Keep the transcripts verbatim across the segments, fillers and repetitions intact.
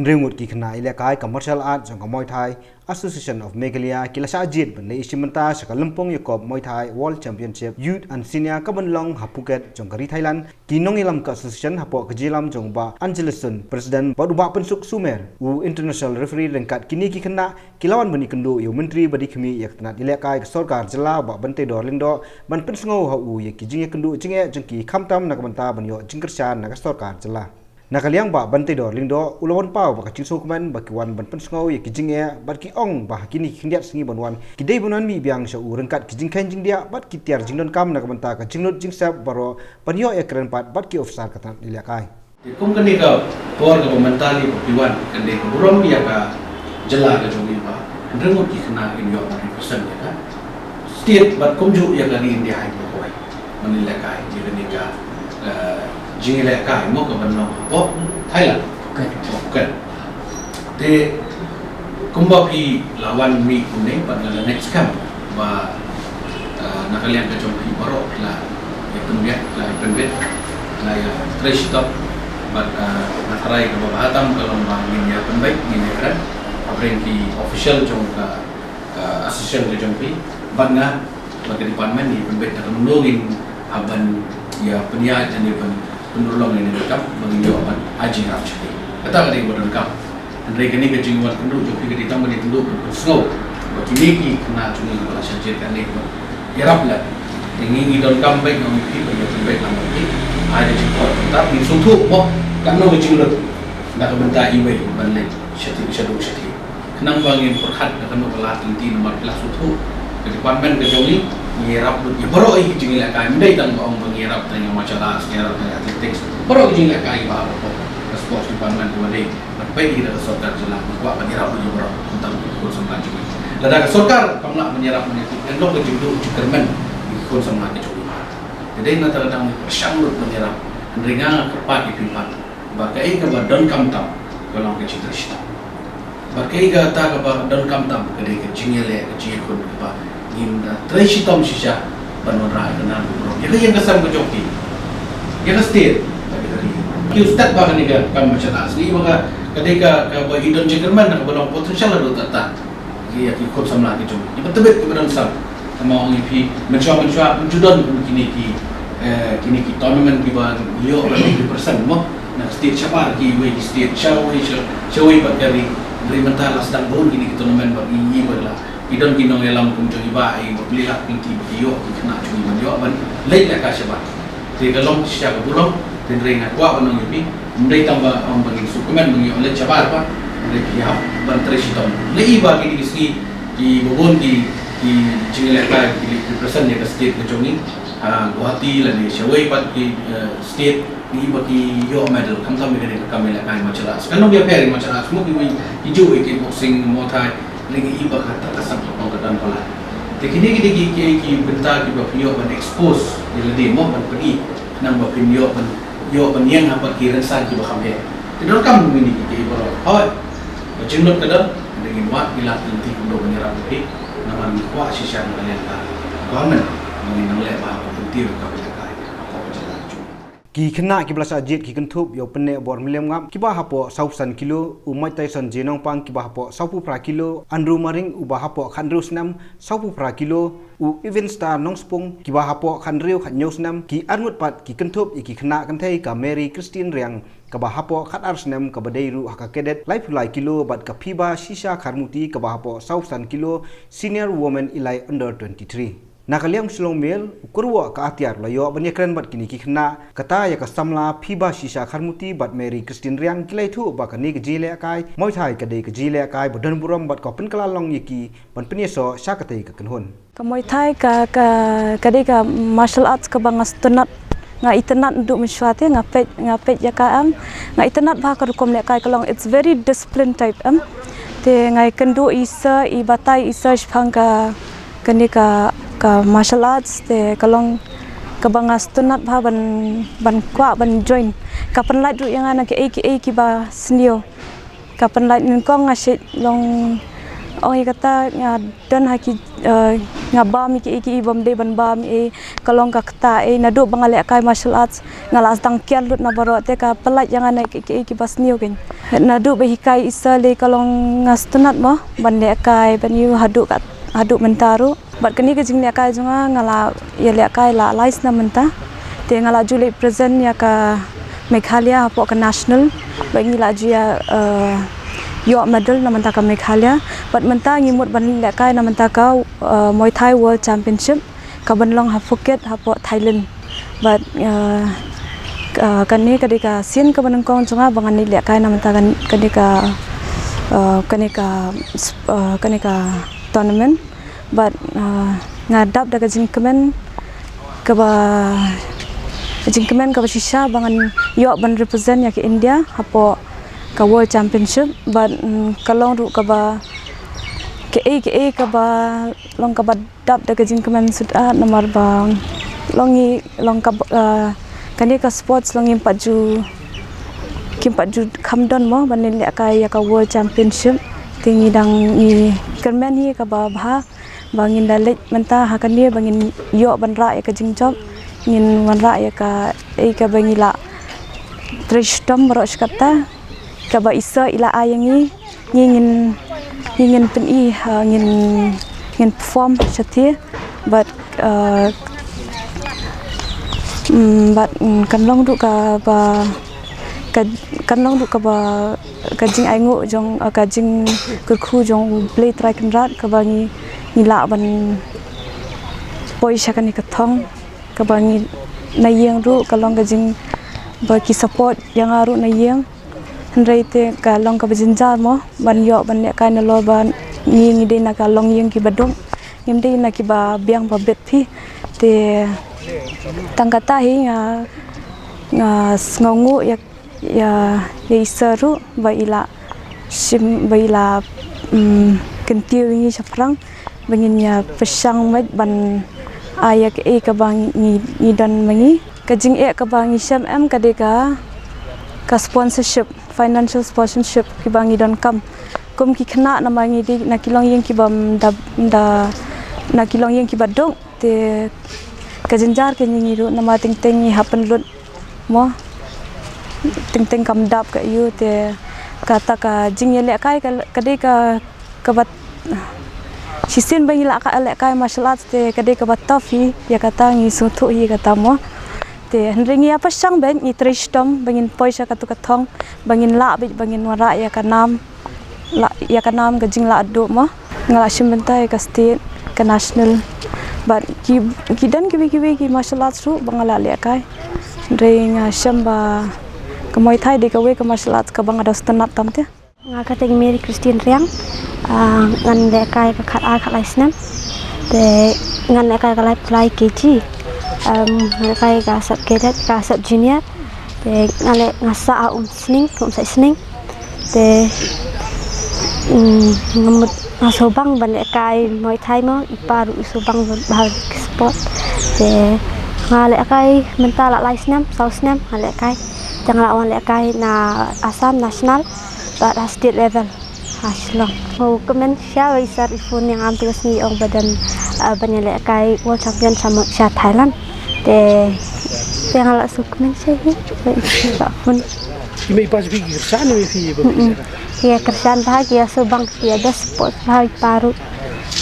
Hynriew ngut ki khynnah ïalehkai ka martial art jong ka Muay Thai Association of Meghalaya ki la shah jied ban leit iashimbynta sha ka lympung ïakob Muay Thai World Championship Youth and Senior ka ban long ha Phuket jong ka ri Thailand. Ki nongïalam ka association hapoh ka jingïalam jong u Bah Angelus Sun, President, bad u Bah Pynsuk Sumer, u international referee ryngkat kine ki khynnah, ki la wan ban ïakynduh ïa u Myntri ba dei khmih ïa ka tnat ïalehkai ka sorkar jylla, u Bah Banteidor Lyngdoh, ban pynsngew ha u ïa ki jingïakynduh jingeh jong ki, khamtam na ka bynta ban ïoh jingkyrshan na ka sorkar jylla. Na ka liang u Bah Banteidor Lyngdoh u la wan paw bad ka jingsngewkmen ba ki wan ban pynsngew ïa ki jingeh, bad ki ong ba ha kine ki khyndiat sngi ban wan ki dei ban wan mih biang sha u ryngkat ki jingkheiñ jingdiah bad ki tiar jingdonkam na ka bynta ka jinglut jingsep baroh, ban ïoh ïakren pat bad ki officer ka tnat ïalehkai. Te kum kane ka por kaba mynta lei ba phi wan, kane ka burom ïa ka jylla ka jong ngi ba hynriew ngut ki khynnah kin ïoh ban represent ïa ka state bad kumjuh ïa ka ri India ha kawei. Ban ïalehkai ïa kane ka, eh, jingïalehkai mo ka ban long hapoh Thailand. Phuket. Phuket. Te kumba phi la wan mih kumne, bad nga la ngeit skhem ba, eh, na ka liang ka jong phi baroh phi la ïa pynbiang, phi la ïa pynbeit, phi la ïa trei shitom, bad, eh, nga tharai kaba bha tam ka long ba ngin ïa pynbeit, ngin ïa kren hapdeng ki official jong ka, eh, association ka jong phi, bad nga, bad ka department, ngin ïa pynbeit na ka mano ngin hap ban ïa pynïaid, ngin ïa pyn, pynurlong ïa kane ka kam ba ngin ïoh ban ai jingïarap sha ki. Kata ka dei kaba donkam. Hynrei kane ka jingwan kynduh jong phi ka dei tang ban ïakynduh ban pynsngew ba kine ki khynnah jong ngi kiba la shah jied kane ba ïarap leh. Te ngi ngi donkam beit, nga ong ïa phi, ba ïa pynbeit lang ïa phi. Ai da jingkyrpad, ngin sngewthuh mo katno ka jinglut na ka bynta iwei ban leit shathie shaduh shathie. Khnang ba ngin pyrkhat da kano ka lad lynti namar phi la sngewthuh ka department ka jong ngi, ngi ïarap lut ïa baroh ki jingïalehkai, ym dei tang ba ong ba ngi ïarap tang ïa martial arts, ngi ïarap tang ïa athletics, baroh ki jingïalehkai ba hapoh ka sports department ka ba dei ban peit ïa ka sorkar jylla, ngi kwah ban ïarap lut ïa baroh, khamtam ki khun samla jong ngi. Lada ka sorkar kam lah ban ïarap ïa ki, kan long ka jingduh jingkyrmen ïa ki khun samla ki jong ngi. Te dei na ka bynta ngi pyrshang lut ban ïarap. Hynrei nga nga kyrpad ïa phi pat ba kaei kaba donkam tam ka long ka jingtrei shitom. Bad kaei kata kaba donkam tam ka dei ka jingïaleh, ka jingïakhun kaba ngin da trei shitom shisha ban wanrah ïa ka nam ka burom ïa ka ïing ka sem ka jong ki, ïa ka state bad ïa ka ri. Ki step ba kane ka kam martial arts, ngi ba ka, ka dei ka, kaba i don jingkyrmen, kaba long potential haduh katta ïa ki khun samla ki jong ngi. Kiba tbit, kiba don sam. Tangba ong ïa phi, mynshuwa mynshuwa ym ju don kum kine ki, eh, kine ki tournament kiba ïoh ba ki percent mo na ka state shabar kiwei ki state, shawei sha, shawei bad ka ri. Hynrei mynta la sdang bun kine ki tournament bad ngi, ngi ba la, ki don ki nongïalam kum jong i Bah, i Bah Pli Lad Kynti ba ki ïoh ki khynnah jong ngi ban ïoh ban leit ïalehkai shabar. Te ka long shisha ka burom, te hynrei nga kwah ban ong ïa phi, ym dei tang ba ong ba ngin sngewkmen ba ngi ïoh leit shabar pat, hynrei phi hap ban trei shitom. Lei ba kine ki sngi kiba bun ki, ki jingïalehkai ki leit represent ïa ka state ka jong ngi ha Guwahati lane shawei pat ki, eh, state, ngi ba ki ïoh medal, khamtam ïa kane ka kam ïalehkai martial arts. Kan long ïapher ïa martial arts mo, kiwei ki juh ïa kickboxing, Muay Thai, lane ngi ba kata ka sap ka pang ka don palat. Te kine ki dei ki, ki, ki bynta kiba phi ïoh ban expose ïa lade mo, ban pyni, khnang ba phin ïoh ban, ïoh ban ïeng ha pat ki rynsan kiba kham heh. Te donkam ngi kine ki, ki baroh. Hooid, ka jinglut ka don, hynrei ngin wad, ngi lad lynti kumno ban ïarap ïa phi. Namar ngi kwah shisha na ka liang ka government ba ngin nang leh bha ban kyntiew ïa ka kam ïalehkai hapoh ka jylla jong ngi. Ki khynnah kiba la shah jied ki kynthup ïa u Pyneh Bormylliam Ngap kiba hapoh sawphew san kilo, u Mike Tyson J Nongpang kiba hapoh sawphew phra kilo, Andrew Maring uba hapoh khathynriew snem, sawphew phra kilo, u Evenstar Nongspung kiba hapoh khathynriew khathynñiew snem, ki arngut pat ki kynthup ïa ki khynnah kynthei ka Mary Christine Riang kaba hapoh khatar snem kaba dei ruh ha ka cadet laiphew lai kilo bad ka Phiba Shisha Kharmuti kaba hapoh sawphew san kilo, senior women elite under twenty-three. Na ka liang u Shillong Mail, u kyrwoh ka atiar u la ïoh ban ïakren bad kine ki khynnah, kata ïa ka samla Phiba Shisha Kharmuti bad Mary Christine Riang ki la ïathuh ba kane ka jingïalehkai Muay Thai ka dei ka jingïalehkai ba don burom bad ka pynkylla long ïa ki ban pynïasoh sha katei ka kynhun. Ka Muay Thai ka, ka, ka dei ka martial arts kaba nga sngewtynnat, nga itynnat naduh mynshuwa te, nga peit, nga peit ïa ka em, nga itynnat bha ka rukom lehkai ka long, it's very discipline type em. Te nga ïakynduh i sir, i batai i sir shaphang ka, kane ka, ka martial arts, te ka long kaba nga sngewtynnat bha ban, ban kwah ban join. Ka pynlait ruh ïa nga na kiei kiei kiba sniew. Ka pynlait nyngkong nga shait long, Ong ïa kata nga don ha ki, eh, nga bam ïa ki, ki bam dei ban bam ïa ka long ka kata, eh, naduh ba nga lehkai martial arts nga la sdang kiar lut na baroh te ka pynlait ïa nga na ki, ki, ki ba sniew kein. Naduh ba hikai i sir lei ka long nga sngewtynnat mo ban lehkai ban ïa haduh ka, haduh mynta ruh. Bad kane ka jinglehkai jong nga nga la ïa lehkai la lai snem mynta. Te nga la ju leit present ïa ka Meghalaya hapoh ka national. Bad ngi la ju ïa, eh, ïoh medal na mynta ka Meghalaya. Bad mynta ngi mut ban lehkai na mynta ka, eh, Muay Thai World Championship ka ban long ha Phuket hapoh Thailand. Bad, eh, ka, kane ka dei ka sien ka ba nyngkong jong nga ba ngan lehkai na mynta kan, kane ka, eh, kane ka, eh, kane ka tournament. Bad, eh, nga dap da ka jingkmen kaba, jingkmen kaba shisha ba ngan ïoh ban represent ïa ka India hapoh ka World Championship. Bad, mm, ka long ruh kaba kaei kaei kaba long kaba dap da ka jingkmen suda namar ba long ngi long kaba, eh, kane ka sports long ngim pat ju, kim pat ju kham don mo ban lehkai ïa ka World Championship. Te ngi dang ngi kyrmen hi kaba bha ba ngin da leit mynta ha kane ba ngin ïoh ban rah ïa ka jingjop, ngin wanrah ïa kaei kaba ngi la trei shitom baroh shi katta, kaba i sir i la ai ïa ngi, ngi ngin, ngi ngin pyni, eh, ngin, ngin perform shathie. Bad, eh, mm, bad, mm, kan long ruh kaba, ka, kan long ruh kaba ka jingainguh jong, eh, ka jingkyrkhu jong U Blei Trai Kynrad kaba ngi, ngi lah ban poi sha kane ka thong kaba ngi na ïing ruh ka long ka jing ba ki support ïa nga ruh na ïing. Hynrei te ka long kaba jynjar mo ban ïoh ban lehkai nalor ba ngi ngi dei na ka longïing kiba duk. Ngim dei na kiba biang ba bit phi. Te tang kata hi nga, nga sngewnguh ïa ïa, ïa i sir ruh ba i la shim, ba i la, mm, kyntiew ïa ngi shaphrang ba ngin ïa pyrshang met ban ai ïa kaei kaba ngi, ngi don ma ngi. Ka jingeh kaba ngi shem em ka dei ka, ka sponsorship, financial sponsorship kiba ngi donkam. Kum ki khynnah namar ngi dei na ki longïing kiba, mm, da, da, na ki longïing kiba duk. Te ka jynjar ka ngi ruh namar teng teng ngi hap pynlut mo. Teng teng kam dap ka ïu te kata ka jingïalehkai ka, ka dei ka, kaba shisien ba ngi la ka lehkai martial arts te ka dei kaba tough hi ïa kata ngi sngewthuh hi kata mo. Te hynrei ngi ïa pyrshang beit ngi trei shitom ba ngin poi sha katu ka thong ba ngin lah beit ba ngin wanrah ïa ka nam. La, ïa ka nam ka jinglah duh mo. Nga la shim bynta ïa ka state, ka national. Bad ki, ki don kiwei kiwei ki martial arts ruh ba nga la lehkai. Hynrei nga shem ba ka Muay Thai dei kawei ka martial arts kaba nga da sngewtynnat tam te. Nga kata ka Mary Christine Riang, ah, ngan lehkai ka khatar khatlai snem. Te ngan lehkai ka lai phlai K G. Um, ngan lehkai ka sub cadet, ka sub junior. Te nga leh nga sah ha Umsning, Umsai Sning. Te, mm, nga mut nga sngewbang ban lehkai Muay Thai mo, i pa ruh i sngewbang ban bha ki sport. Te nga lehkai mynta la lai snem, saw snem nga lehkai. Te nga la wan lehkai na Assam National bad ha state level ha Shillong. Nga kmen sha ba i sir i phone ïa nga mynta ka sngi ong ba don, ah, ban ïalehkai world champion sha, sha Thailand. Te, te nga la sngewkmen sha hi ba i sir i phone. Ki mei pa jong phi ki kyrshan ne phi ba phi Mm-mm. Ki ïa kyrshan bha, ki ïa sngewbang, ki ïa best support bha i pa ruh.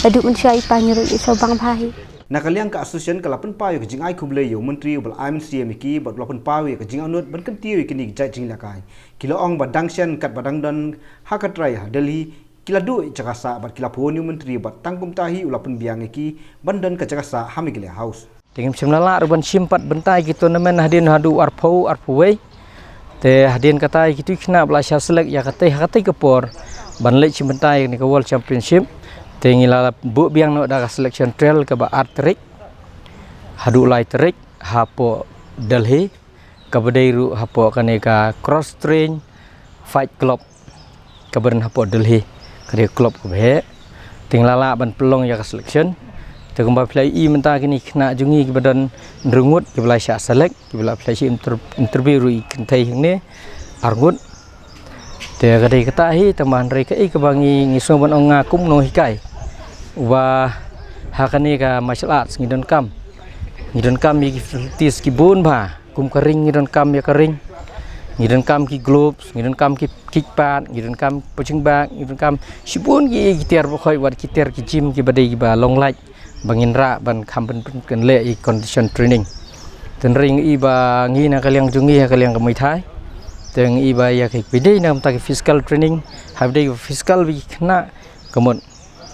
Haduh mynshuwa i pa ngi ruh i sngewbang bha hi. Na ka liang ka association ka la pynpaw ïa ka jingai khublei ïa u Myntri uba la ai mynsiem ïa ki bad u la pynpaw ïa ka jingangnud ban kyntiew ïa kine ki jait jinglehkai. Ki la ong ba dang shen katba dang don ha ka trai ha Delhi, ki la duh ïa ka jaka sah bad ki la phone ïa u Myntri bad tang kumta hi u la pynbiang ïa ki ban don ka jaka sah ha Meghalaya House. Te ngim shym la lah ruh ban shim pat bynta ïa ki tournament hadien haduh arphew, arphew wei. Te hadien kata ïa kitu ki khynnah ba la shah select ïa katei ha katei ka por ban leit shim bynta ïa kane ka World Championship. Te ngi la buh biang noh da ka selection trial kaba ar tarik haduh lai tarik hapoh Delhi, kaba dei ruh hapoh kane ka Cross Train Fight Club kaba don hapoh Delhi, ka dei ka club kaba heh. Te ngi la lah ban pynlong ïa ka selection. Te kumba phi la ïohi mynta kine ki khynnah jong ngi kiba don hynriew ngut kiba la shah select, kiba la phi la shah inter-, interview ruh ïa ki kynthei hangne ar ngut. Te ka dei kata hi, tang ba hynrei kaei kaba ngi, ngi sngew ban ong nga kum u nonghikai, uba ha kane ka martial arts ngi donkam, ngi donkam ïa ki facilities ki bun bha. Kum ka ring ngi donkam ïa ka ring, ngi donkam ki gloves, ngi donkam ki kick pad, ngi donkam punching bag, ngi donkam shibun ki, ki tiar ba khoi, wat ki tiar ki gym kiba dei kiba long lait ba ngin rah ban kham pyn, pyn, pynleh ïa condition training. Te hynrei ngi i ba ngi na ka liang jong ngi ha ka liang ka Muay Thai, te ngi i ba ïa ka ba dei na ka bynta ka physical training, ha ba dei ka physical ba ki khynnah, ka mut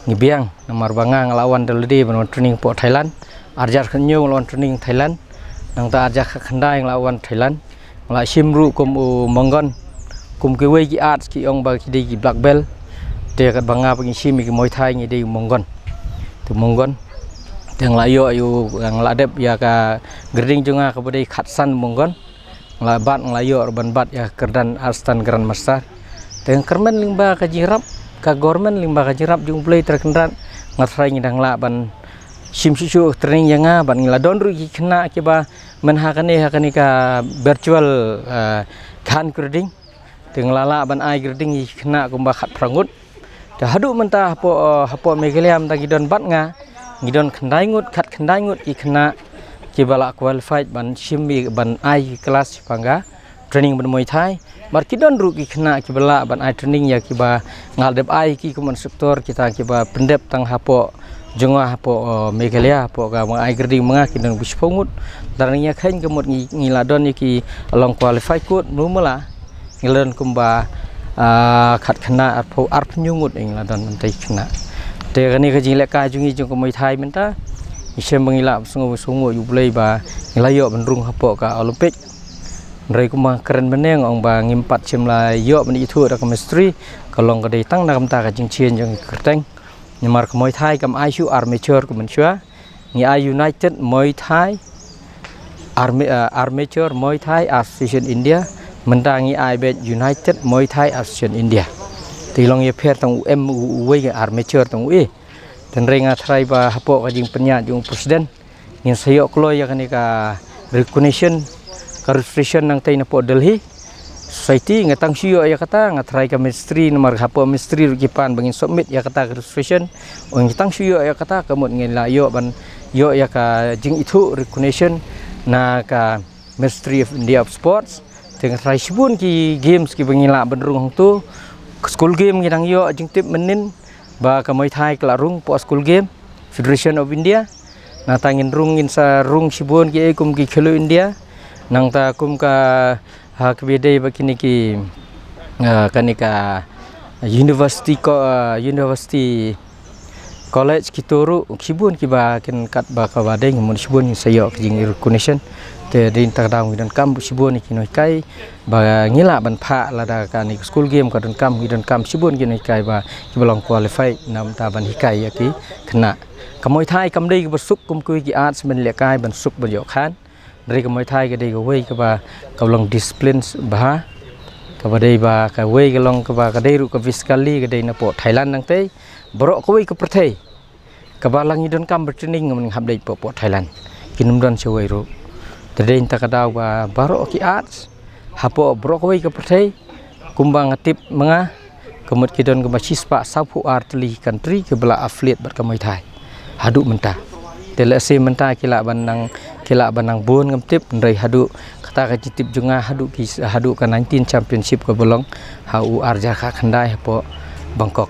ngi biang, namar ba nga nga la wan da lade ban wan training hapoh Thailand. Ar hajar khathynñiew nga la wan training Thailand. Nangta ar hajar khatkhyndai nga la wan Thailand. Nga la shim ruh kum u Mongon, kum kiwei ki arts ki ong ba ki dei ki black belt. Te katba nga ba ngi shim ïa ki Muay Thai ngi dei u Mongon. Te Mongon, te nga la ïoh ïa u, nga la dep ïa ka grading jong nga kaba dei khatsan Mongon. Nga la bat, nga la ïoh ruh ban bat ïa ka kyrdan Assistant Grandmaster. Te nga kyrmen lyngba ka jingïarap ka government, lyngba ka jingïarap jong U Blei Trai Kynrad, nga tharai ngi dang lah ban shim shuh shuh training ïa nga, bad ngi la don ruh ki khynnah kiba myn ha kane, ha kane ka virtual, eh, hand grading. Te nga la lah ban ai grading ïa ki khynnah kumba khatphra ngut. Te haduh mynta hapoh, eh, hapoh Meghalaya mynta ki don bad nga, ngi don khyndai ngut, khatkhyndai ngut ki khynnah kiba la qualified ban shim ïa, ban ai ki class shaphang ka training ban Muay Thai. Bad ki don ruh ki khynnah kiba lah ban ai training ïa kiba nga la dep ai ki kum instructor, kita kiba pyndep tang hapoh jong nga hapoh, eh, Meghalaya, hapoh ka ba nga ai grading ma nga, ki don bishphew ngut. Lada ngi ïakheiñ ka mut ngi, ngi la don ïa ki long qualified coach, mlu mala ngi la don kumba, ah, khatkhyndai, arphew, arphew hynñiew ngut ngi la don mynta ki khynnah. Te kane ka jinglehkai jong ngi jong ka Muay Thai mynta, ngi shem ba ngi la sngew, sngewnguh ïa U Blei ba ngi la ïoh ban rung hapoh ka Olympic. Hynrei kumba kren mynne nga ong ba ngim pat shym la ïoh ban ithuh da ka ministry, ka long ka dei tang na ka bynta ka jingshai jong ka kyrteng. Namar ka Muay Thai kam ai shuh armature kum mynshuwa. Ngi ai United Muay Thai Arma-, eh, Armature Muay Thai Association India, mynta ngi ai beit United Muay Thai Association India. Te long ïapher tang u M, u, uwei ka armature tang u E. Te hynrei nga tharai ba hapoh ka jingpynïaid jong u president, ngin sa ïoh kloi ïa kane ka recognition, ka registration nangtei napoh Delhi. Society, nga tang shu ïoh ïa kata, nga tharai ka ministry, namar hapoh ministry ruh ki pan ba ngin submit ïa kata ka registration. Ong, nga tang shu ïoh ïa kata, ka mut ngi la ïoh ban ïoh ïa ka jingithuh recognition na ka Ministry of India of Sports. Te nga tharai shibun ki games kiba ngi lah ban rung hangto. School game ngi dang ïoh jingtip mynnin ba ka Muay Thai ka la rung hapoh school game, Federation of India. Nangta ngin rung, ngin sa rung shibun kiei kum ki Khelo India. Nangta kum ka, ha, kaba dei ba kine ki, ah, kane ka university ko-, ah, university college kito ruh, shibun kiba kin kat ba kaba dei, ngi mut shibun ngin sa ïoh ka jing recognition. Te dei ta ka daw ngi donkam shibun ki nonghikai ba ngi lah ban phah, lada kane ka school game ka donkam, ngi donkam shibun ki nonghikai ba kiba long qualified na bynta ban hikai ïa ki khynnah. Ka Muay Thai kam dei kaba suk kum kiwei ki arts ban lehkai, ban suk ban ïoh khan. Hynrei ka Muay Thai ka dei kawei kaba, kaba long discipline bha. Kaba dei ba kawei ka long kaba ka dei ruh ka physically ka dei napoh Thailand nangtei. Baroh kawei ka pyrthei kaba la ngi donkam ba training, ngam hap dei hapoh, hapoh Thailand. Kin ym don shawei ruh. Te dei ta ka daw ba baroh ki arts hapoh baroh kawei ka pyrthei, kumba nga tip ma nga, ka mut ki don kumba shispah sawphew ar tylli ki country kiba la affiliate bad ka Muay Thai haduh mynta. Te lehse mynta ki lah ban nang, ki lah ban nang bun ngam tip, hynrei haduh kata ka jingtip jong nga, haduh ki, haduh ka nineteen championship kaba long ha u ar hajar khatkhyndai hapoh Bangkok.